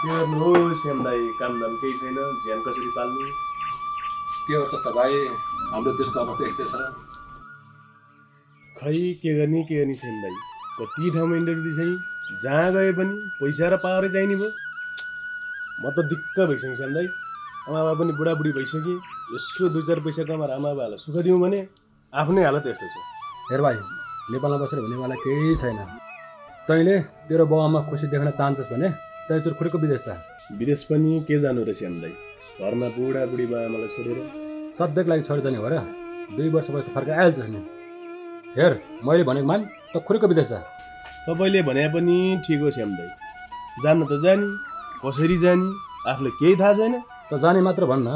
के गर्नु हो श्याम दाई, कामदाम केही छैन, ज्यान कसरी पाल्नु? के गर्छस् त भाइ, हाम्रो देशको अवस्था यस्तै छ। खै के गर्ने श्याम दाई, कति ठाउँमा इन्टरभ्यू दिइसकेँ, जहाँ गए पनि पैसा र पावरै चाहिने भयो। म त दिक्क भइसकेँ श्याम दाई, आमाबा पनि बुढाबुढी भइसकेँ, यसो 2-4 पैसा कमाएर आमाबालाई सुख दिउँ भने आफ्नै हालत यस्तो छ। हेर भाइ, नेपालमा बसेर हुनेवाला केही छैन। तैँले तेरो बाउआमा खुसी देख्न चाहन्छस् भने तैँचोर खुरेको विदेश छ। विदेश पनि के जानु र श्याम दाई, घरमा बुढाबुढी बाबाआमालाई छोडेर सधैँको लागि छोडेर जाने हो र? 2 वर्षपछि फर्केर आइहाल्छस् नि। हेर, मैले भनेको मान त खुरेको विदेश छ। तपाईँले भने पनि ठिक हो श्याम दाई, जान्न त जाने, कसरी जाने आफूलाई केही थाहा छैन। त जाने मात्र भन्न,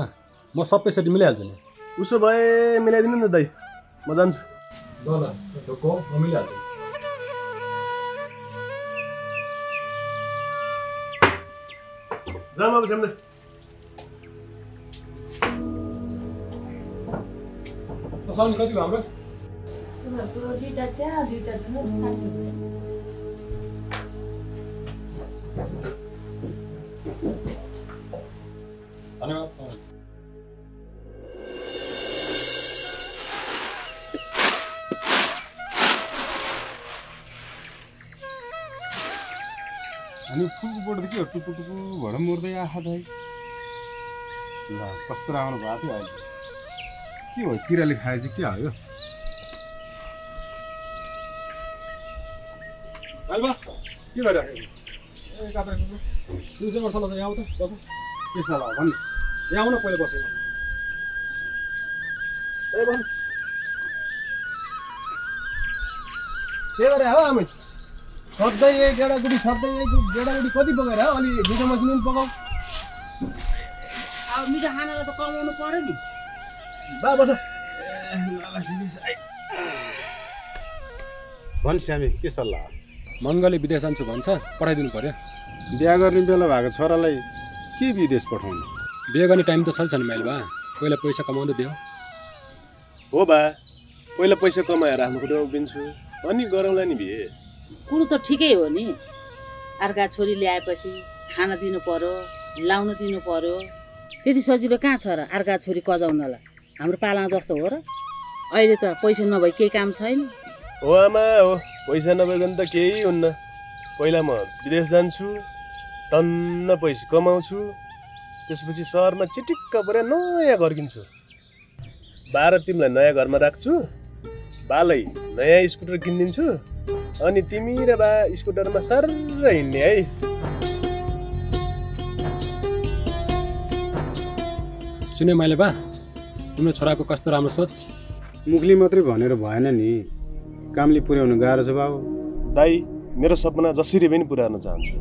म सबै सेट मिलाइहाल्छु नि। उसो भए मिलाइदिनु नि त दाई, म जान्छु। ल ल, ढोको म मिलाइहाल्छु। जाम अब श्याम दाई। साउन्ड कति भयो हाम्रो? तिमीहरूको 2टा चिया 2टा दुध 60 रुपैयाँ। धन्यवाद। अनि फुलको बोट त के हो, टुकु टुकु भएर मर्दै आँखा दाइ। ल कस्तो राम्रो भएको थियो अहिले। के हो, किराले खाएछ के हो यो? आइबा के भइरहेको? ए काप्रे तिमी चाहिँ मर्सला चाहिँ यहाँ आऊ त, बस। के सल्लाह हो भन्नु? यहाँ आउन पहिले बसेन। ए भन के गरे हो आमै? सधैँ एक गेडागुडी कति पकाएर हो? अलि मिठो मसिनो पनि पकाऊ। अब मिठो खानालाई त कमाउनु पर्यो नि। बा बस। भन् श्यामी, के सल्लाह? मङ्गले विदेश जान्छु भन्छ, पठाइदिनु पर्यो। बिहा गर्ने बेला भएको छोरालाई के विदेश पठाउनु? बिहे गर्ने टाइम त छैन मैले बा, पहिला पैसा कमाउँदै दियो। हो बा, पहिला पैसा कमाएर आफ्नो खुट्टामा उभिन्छु, अनि गरौँला नि बिहे। कुरो त ठिकै हो नि। अर्का छोरी ल्याएपछि खाना दिनु पर्यो, लाउन दिनु पर्यो। त्यति सजिलो कहाँ छ र अर्का छोरी कजाउनलाई? हाम्रो पालामा जस्तो हो र? अहिले त पैसा नभई केही काम छैन। हो आमा हो, पैसा नभइकन त केही हुन्न। पहिला म विदेश जान्छु, टन्न पैसा कमाउँछु, त्यसपछि सहरमा चिटिक्क परे नयाँ घर किन्छु। बा र तिमीलाई नयाँ घरमा राख्छु, बालाई नयाँ स्कुटर किनिदिन्छु, अनि तिमी र बा स्कुटरमा सर्र हिँड्ने है। सुने मैले बा, तिम्रो छोराको कस्तो राम्रो सोच। मुखले मात्रै भनेर भएन नि, कामले पुर्याउनु गाह्रो छ बाबु। दाई, मेरो सपना जसरी पनि पुऱ्याउन चाहन्छु।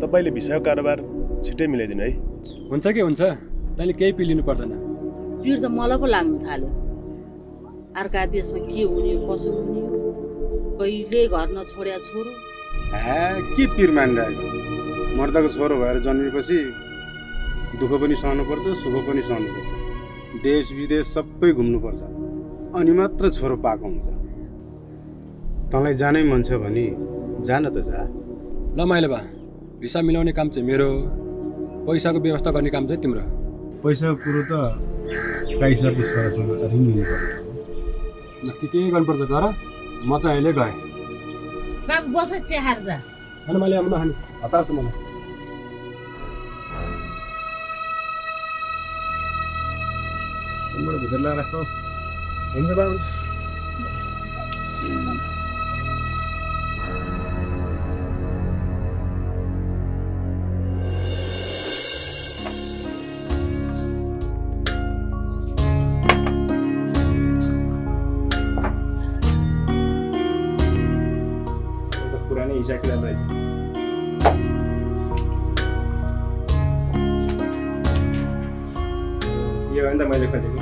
तपाईँले भिसाको कारोबार छिट्टै मिलाइदिनु है। हुन्छ कि हुन्छ, तैँले केही पिलिनु पर्दैन। पिर त मलाई पो लाग्नु थाल्यो। अर्का देशमा के हुने कसो हुने, कहिले घर नछोड्या छोरो। के पिर मानिरहेको? मर्दाको छोरो भएर जन्मेपछि दुःख पनि सहनुपर्छ, सुख पनि सहनुपर्छ, देश विदेश सबै घुम्नुपर्छ, अनि मात्र छोरो पाएको हुन्छ। तँलाई जानै मन छ भने जान त जा। ल मैले बा, भिसा मिलाउने काम चाहिँ मेरो, पैसाको व्यवस्था गर्ने काम चाहिँ तिम्रो। पैसाको कुरो त काइसरको छोरासँग रिमिनु पर्छ। नक्की के गर्नुपर्छ गर, म चाहिँ अहिले गएँ। बाबु बस चिया खाएर जा। होइन मैले अब नखाने, हतार छ मलाई। भित्र लगाएर राख्नु। हुन्छ बा, हुन्छ। पुरानै हिसाब किताब रहेछ। यो हो नि त मैले खोजेको।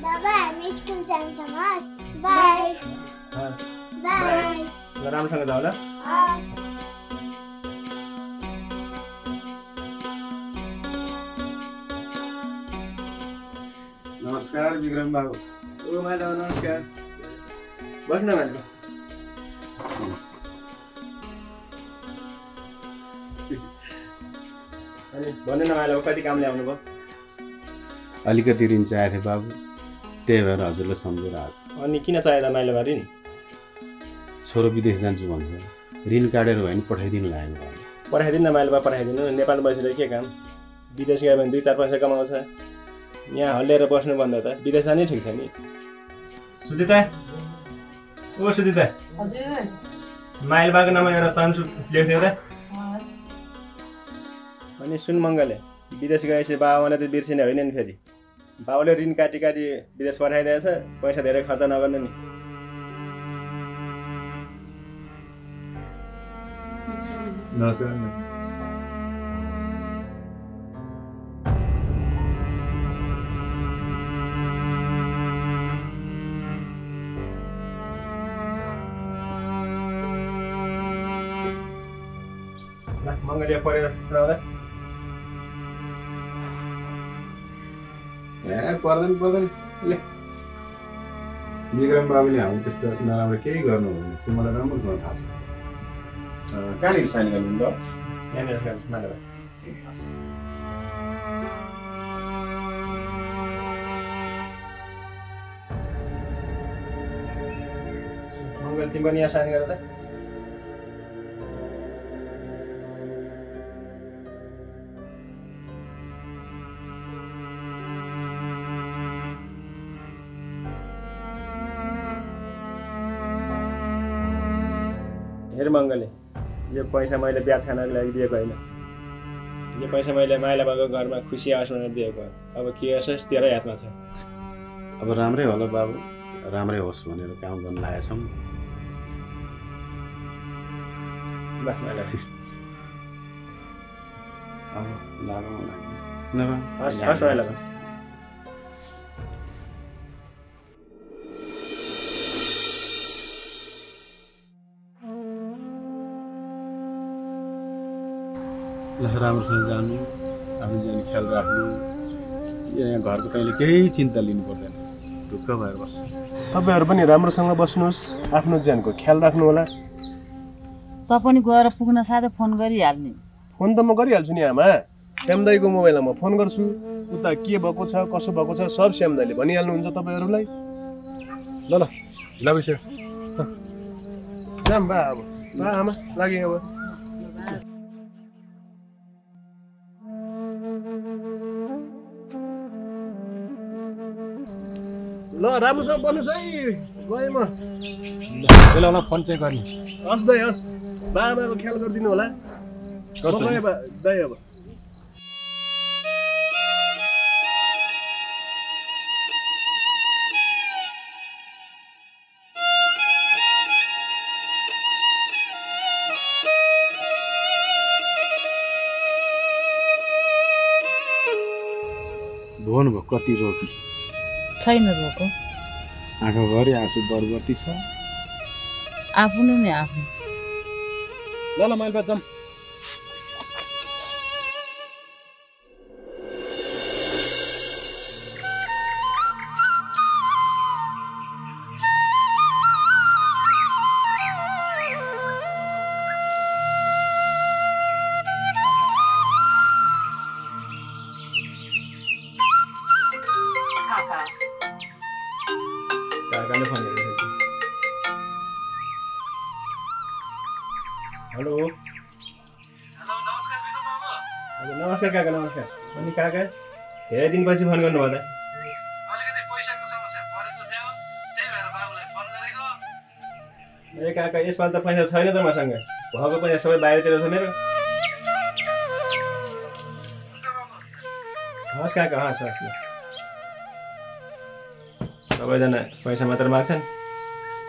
बाबा, हामी स्कुल जान्छौँ हस्। By by. ल राम्रोसँग जाऊ ल। नमस्कार विक्रम बाबु। ओ माधव, नमस्कार। बस्नु न माधव। अनि भन्नु न माइला कति काम ल्याउनु भयो अलिकति ऋण चाहिएको थियो बाबु त्यही भएर हजुरले सम्झेर आएको अनि किन चाहियो त माइला ऋण छोरो विदेश जान्छु भन्छ ऋण काटेर भयो भने पठाइदिनु लागेको बाबु पठाइदिनु न माइला पठाइदिनु नेपाल बसेर के काम विदेश गयो भने 2-4 पैसा कमाउँछ यहाँ हल्लिएर बस्नुभन्दा त विदेश जानै ठिक छ नि सुजिता ओ सुजिता हजुर माइलबाको नाममा एउटा तन्सु लेख्थ्यो त अनि सुन मङ्गले विदेश गएपछि बाबाले त बिर्सिने होइन नि फेरि बाबाले ऋण काटी काटी विदेश पठाइदिएछ पैसा धेरै खर्च नगर्नु नि नमस्कार मङ्गले पढेर सुनाउँदा पर्दैन ले विक्रम बाबुले हामी त्यस्तो नराम्रो केही गर्नु हुँदैन त्यो मलाई राम्रोसँग थाहा छ कहाँनिर साइन गर्नु त यहाँनिर माइला मङ्गल तिमी पनि यहाँ साइन गर त हेर मङ्गले यो पैसा मैले ब्याज खानको लागि दिएको होइन यो पैसा मैले माइला बाबाको घरमा खुसी आओस् भनेर दिएको अब के होस् तेरो हातमा छ अब राम्रै होला बाबु राम्रै होस् भनेर काम गर्न लागेका छौँ ल माइला अब लागौँ ल हस् माइला ल राम्रोसँग जानु आफ्नो ज्यान ख्याल राख्नु यहाँ घरको तैँले केही चिन्ता लिनु पर्दैन ढुक्क भएर बस् तपाईँहरू पनि राम्रोसँग बस्नुहोस् आफ्नो ज्यानको ख्याल राख्नु होला त पनि गएर पुग्न साथै फोन गरिहाल्ने फोन त म गरिहाल्छु नि आमा श्याम दाईको मोबाइलमा म फोन गर्छु उता के भएको छ कसो भएको छ सब श्याम दाईले भनिहाल्नुहुन्छ तपाईँहरूलाई ल ढिला भइसक्यो जाम बा अब बा आमा लागे अब ल राम्रोसँग बस्नुहोस् है गएँ म बेला फोन चेक गर्ने हस् दाई हस् बा आमाको ख्याल गरिदिनु होला गएँ बा दाई अब धोन भयो कति रोकी छैन रोको आँखाभरि आँसु बरबर्ती छ आफ्नो नि आफ्नो ल मैले जाम काकाले फोन गरेको थियो हेलो हेलो नमस्कार विक्रम बाबु हजुर नमस्कार काका नमस्कार अनि काका धेरै दिनपछि फोन गर्नुभयो त अलिकति पैसाको समस्या परेको थियो त्यही भएर बाबुलाई फोन गरेको ए काका यसपालि त पैसा छैन त मसँग भएको पैसा सबै बाहिरतिर छ मेरो हुन्छ बाबु हुन्छ हस् काका हस् हस् ल सबैजना पैसा मात्र माग्छन्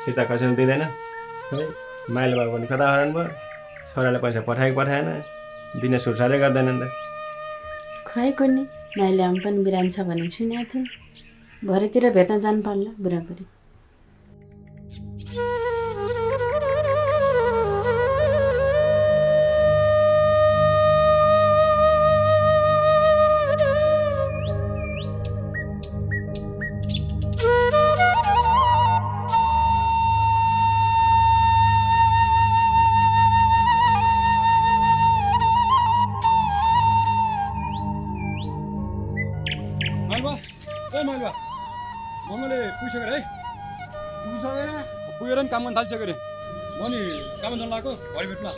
फिर्ता कसैले दिँदैन है माइलो बाबु पनि कता हराउनु भयो छोराले पैसा पठाएन दिने सुरसारै गर्दैनन् त खै कुन्नी माइले आमा पनि बिरामी छ भनेको सुनेको थिएँ भरेतिर भेट्न जानु पर्ला बुढाबुढी माइलबा ए माइलबा मङ्गले पुगिसक्यो है पुगेर नि काम गर्न थालिसक्यो अरे म नि काम गर्न लागेको भरे भेट्ला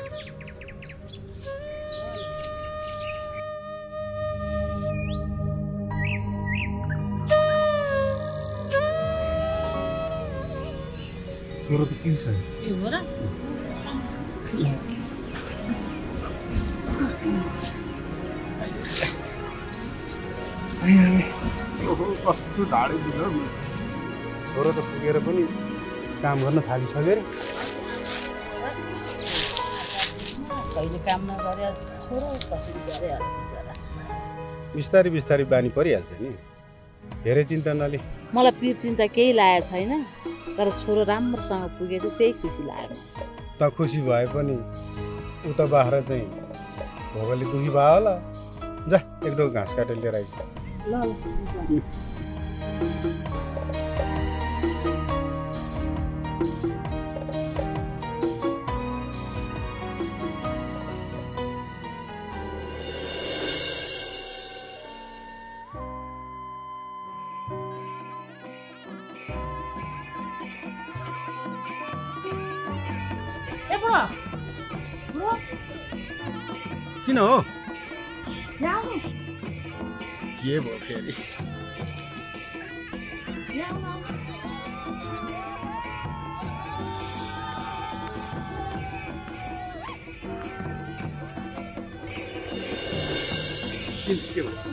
छोरो त के छ ए हो र कस्तो ढाडे बुझ्यो छोरो त पुगेर पनि काम गर्न थालिसक्यो अरे कहिले काम नगरे छोरो कसरी गरे बिचरा बिस्तारै बिस्तारै बानी परिहाल्छ नि धेरै चिन्ता नले मलाई पिर चिन्ता केही लागेको छैन तर छोरो राम्रोसँग पुगेछ त्यही खुसी लाग्यो त खुसी भए पनि उता बाख्र चाहिँ भोगले दुखी भयो होला जा एक डोको घाँस काटेर लिएर आइज ल किन हो के भयो फेरि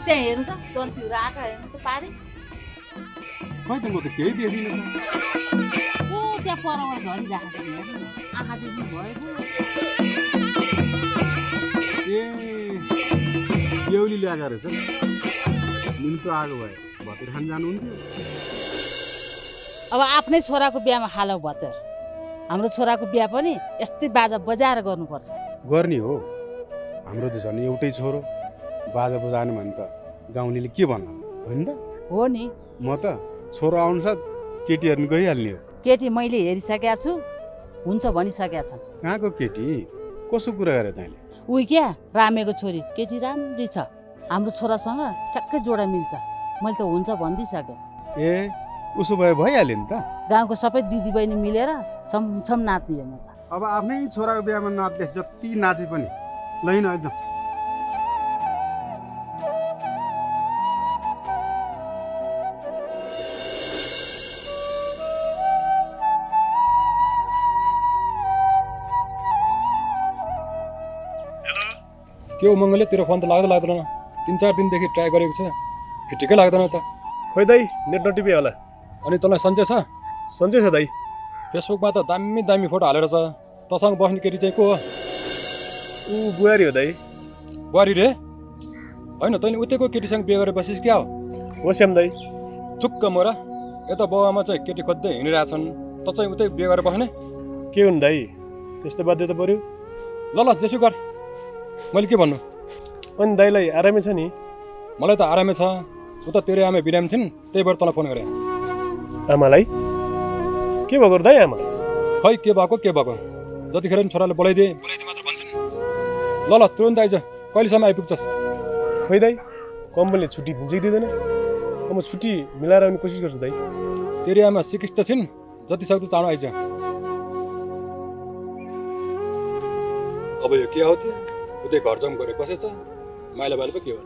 त्यहाँ हेर्नु त तन्तीहरू आँखा हेर्नु त पारे खै त म त केही देख्दिनँ त ओ त्यहाँ परबाट झरिरहेको छ हेर्नु आँखा देख्नु भएको ए बेहुली ल्याएको रहेछ निम्तो आगो भयो भतेर खान जानुहुन्थ्यो अब आफ्नै छोराको बिहामा खालौ भतेर हाम्रो छोराको बिहा पनि यस्तै बाजा बजाएर गर्नुपर्छ गर्ने हो हाम्रो त झन् एउटै छोरो बाजा बजाएन भने त गाउँलेले के भन्नु होइन त हो नि म त छोरो आउनुसाथ केटी हेर्नु गइहाल्ने हो केटी मैले हेरिसकेका छु हुन्छ भनिसकेका छ कहाँको केटी कसो कुरा गरे तैँले उही क्या रामेको छोरी केटी राम्री छ हाम्रो छोरासँग ठ्याक्कै जोडा मिल्छ मैले त हुन्छ भनिदिइसकेँ ए उसो भए भइहाल्यो नि त गाउँको सबै दिदीबहिनी मिलेर छमछम नाच्दिएँ म त अब आफ्नै छोराको बिहामा नाच्ले जति नाचे पनि लैन एकदम के हो मङ्गले तेरो फोन त लाग्दैन 3-4 दिनदेखि ट्राई गरेको छ ठिकै लाग्दैन त खोइ दाइ नेट नटिपे होला अनि तँलाई सन्चै छ सन्चै छ दाइ फेसबुकमा त दामी दामी फोटो हालेर छ तँसँग बस्ने केटी चाहिँ को हो ऊ बुहारी हो दाइ बुहारी रे होइन तैँले उतैको केटीसँग बिहे गरेर बसिस् क्या हो श्याम दाइ चुक्क मोरा यता बाउआमा चाहिँ केटी खोज्दै हिँडिरहेछन् त चाहिँ उतै बिहे गरेर बस्ने के हुन् दाइ त्यस्तो बाध्यता पर्यो ल जेसु गर मैले के भन्नु अनि दाइलाई आरामै छ नि मलाई त आरामै छ उता तेरो आमा बिरामी छिन् त्यही भएर तँलाई फोन गरेँ आमालाई के भएको दाइ आमा खै के भएको जतिखेर पनि छोराले बोलाइदिए मात्र भन्छन् ल तुरन्त आइज कहिलेसम्म आइपुग्छस् खोइ दाइ कम्पनीले छुट्टी दिन्छ कि दिँदैन म छुट्टी मिलाएर आउने कोसिस गर्छु दाइ तेरो आमा सिकिस त छिन् जति सक्दो चाँडो आइज अब यो के हो त्यो उतै घर जाउँ गरेर बसेछ माइला बाइला पो के हो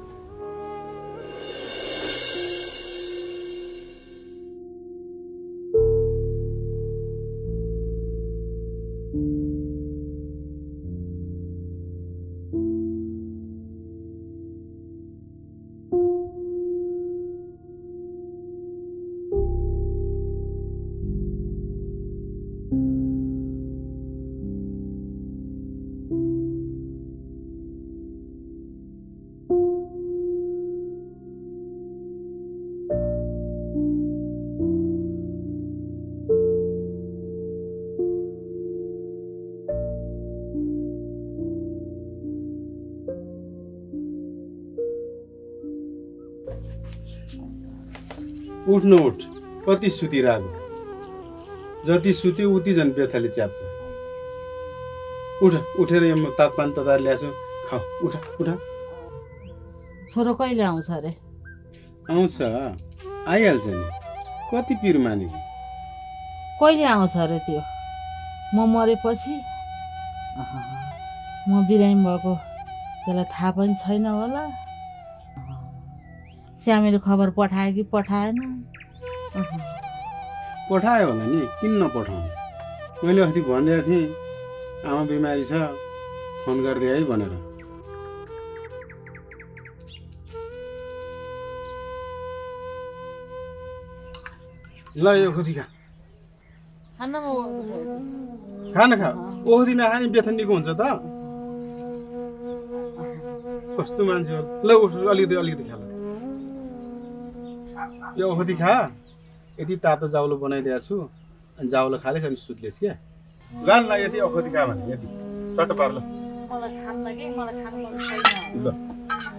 उठ्नु उठ कति सुतिरहेको जति सुत्यो उति झन् बेथाले च्याप्छ उठेर यो तातपानी तताएर ल्याएको छु खाऊ उठ छोरो कहिले आउँछ अरे आउँछ आइहाल्छ नि कति पिर माने कहिले आउँछ अरे त्यो म मरेपछि म बिरामी भएको त्यसलाई थाहा पनि छैन होला श्यामीले खबर पठायो कि पठाएन पठायो होला नि किन नपठाउनु मैले अस्ति भनिदिएको थिएँ आमा बिमारी छ फोन गरिदिए है भनेर ल यो खुदी खा खाना खाना खा ओखदी नखाने बेथन निको हुन्छ त कस्तो मान्छे हो ल अलिकति खा यो ओखदी खा यति तातो जाउलो बनाइदिएको छु अनि जाउलो खाले अनि सुत्लेस क्या ल यति ओखदी खा भने यति चट्ट पार ल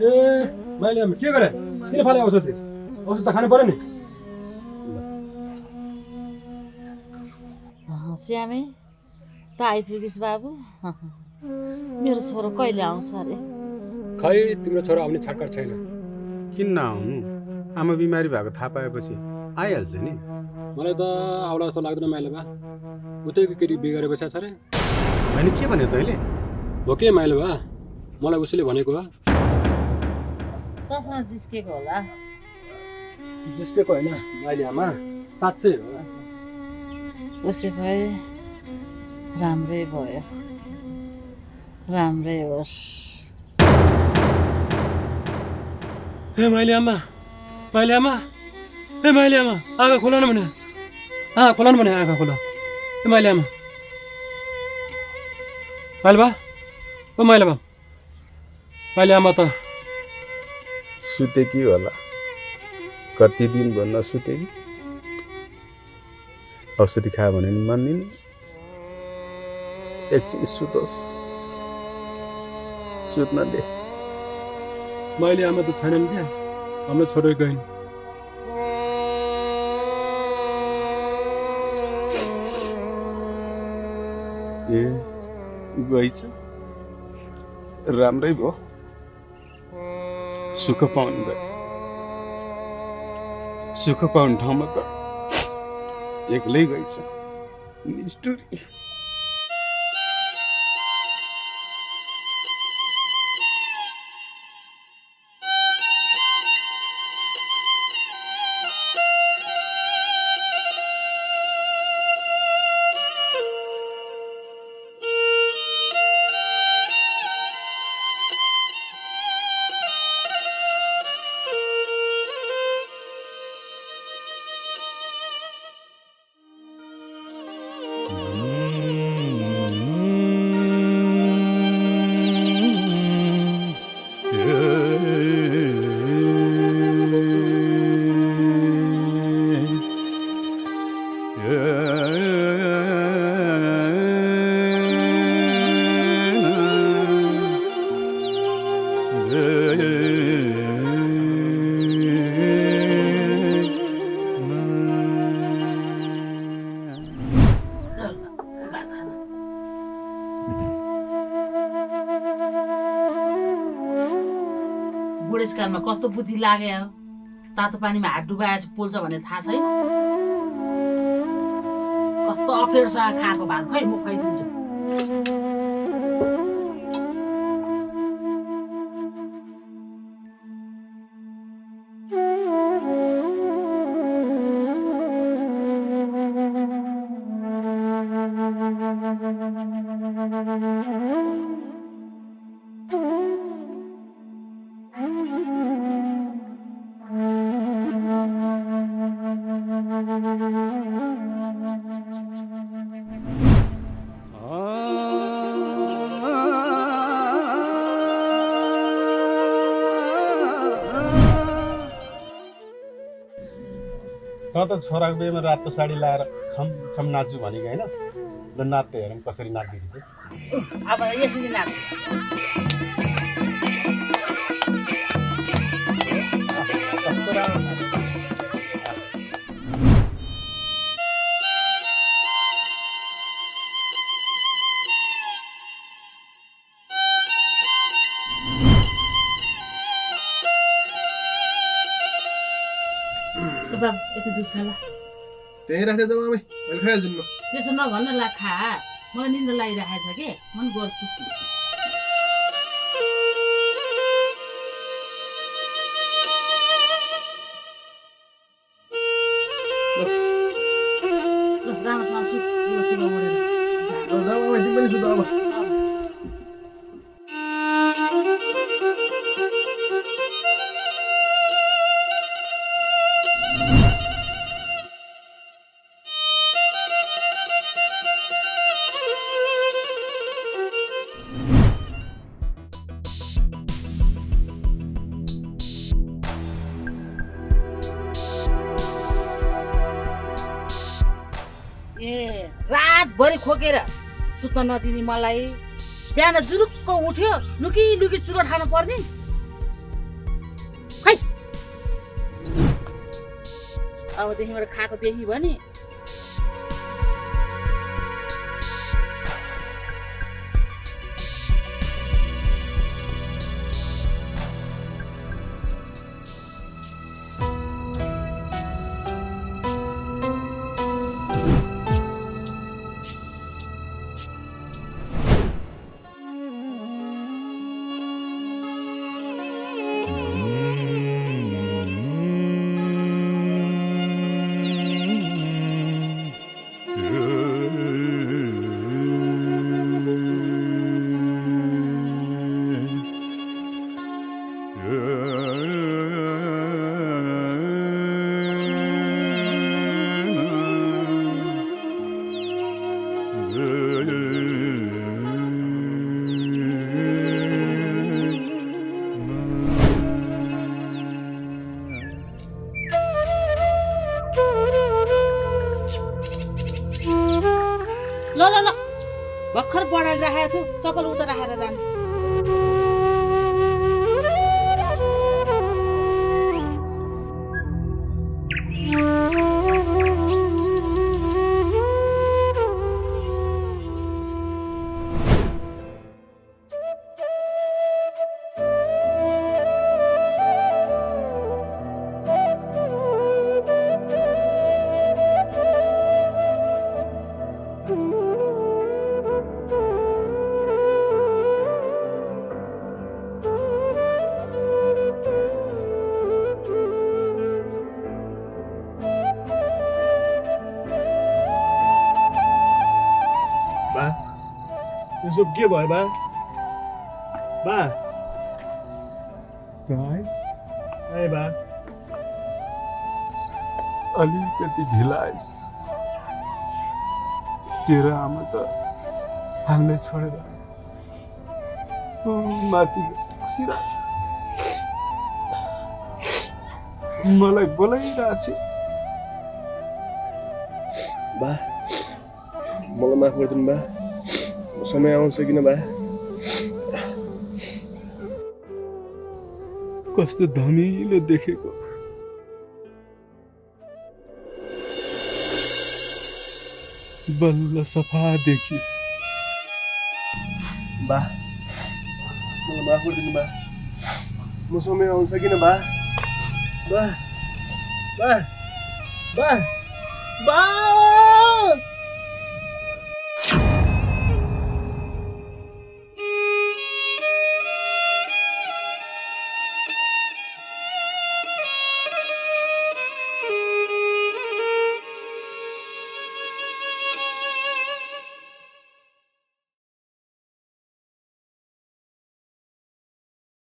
ए मैले के गरेँ किन फाले औषध औषध त खानु पर्यो नि श्यामे त आइपुगिस् बाबु मेरो छोरो कहिले आउँछ अरे खै तिम्रो छोरा आउने छाटकार छैन किन नआउनु आमा बिमारी भएको थाहा पाएपछि आइहाल्छ नि मलाई त आउला जस्तो लाग्दैन माइला बा उतैको केटी बिगारे बसेको छ अरे होइन के भन्यो तैँले हो के माइला बा मलाई उसले भनेको हो कसमा जिस्केको होला जिस्केको होइन माइली आमा साँच्चै हो उसै भए राम्रै भयो राम्रै होस् ए माइली आमा आँखा खोला न भने आँखा खोला ए माइली आमा माइला बा माइली आमा त सुते कि होला कति दिन भन्न सुते कि औषधि खायो भने नि मान्दिनँ एकछिन सुतोस् सुत्न दे माइली आमा त छैनन् क्या हाम्रो छोडेर गइन् ए गइछ राम्रै भयो सुख पाउनु भयो सुख पाउनु ठाउँमा एक्लै गइछ निष्ठुरी बुढेसकालमा कस्तो बुद्धि लाग्यो तातो पानीमा हात डुबाएपछि पोल्छ भन्ने थाहा छैन कस्तो अप्ठ्यारोसँग खाएको भात खै म खुवाइदिन्छु त त छोराको बिहेमा रातो साडी लाएर छम छम नाच्छु भनेको होइन ल नाच्दै हेरौँ कसरी नाच्दिरहेछस् अब यसरी नाच बाबु यति दुध खा ल त्यही राख्दै जाऊ आमै मैले खाइहाल्छु नि त्यसो नभन्न ला खा मलाई निन्द्रा लागिरहेको छ के मन गर्छु राम्रोसँग सुत सुत मोडेर जाऊ आमै तिमी पनि सुत अब रातभरि खोकेर सुत्न नदिने मलाई बिहान जुरुक्क उठ्यो लुकी लुकी चुरो खानु पर्ने खै अबदेखि मेरो खाएको देखि भने ल भर्खर बढाएर राखेको छु चप्पल उता राखेर जानु यसो के भयो बा गाइस ए बा अलिकति ढिलाइस तेरो आमा त हामीलाई छोडेर माथि बसिरहेछ मलाई बोलाइरहेछ बा मलाई माफ गरिदिनु बा समय आउँछ किन बा कस्तो धमिलो देखेको बल्ल सफा देखियो बा मलाई माफ गरिदिनु बा म समय आउँछ किन बा बा बा बा बा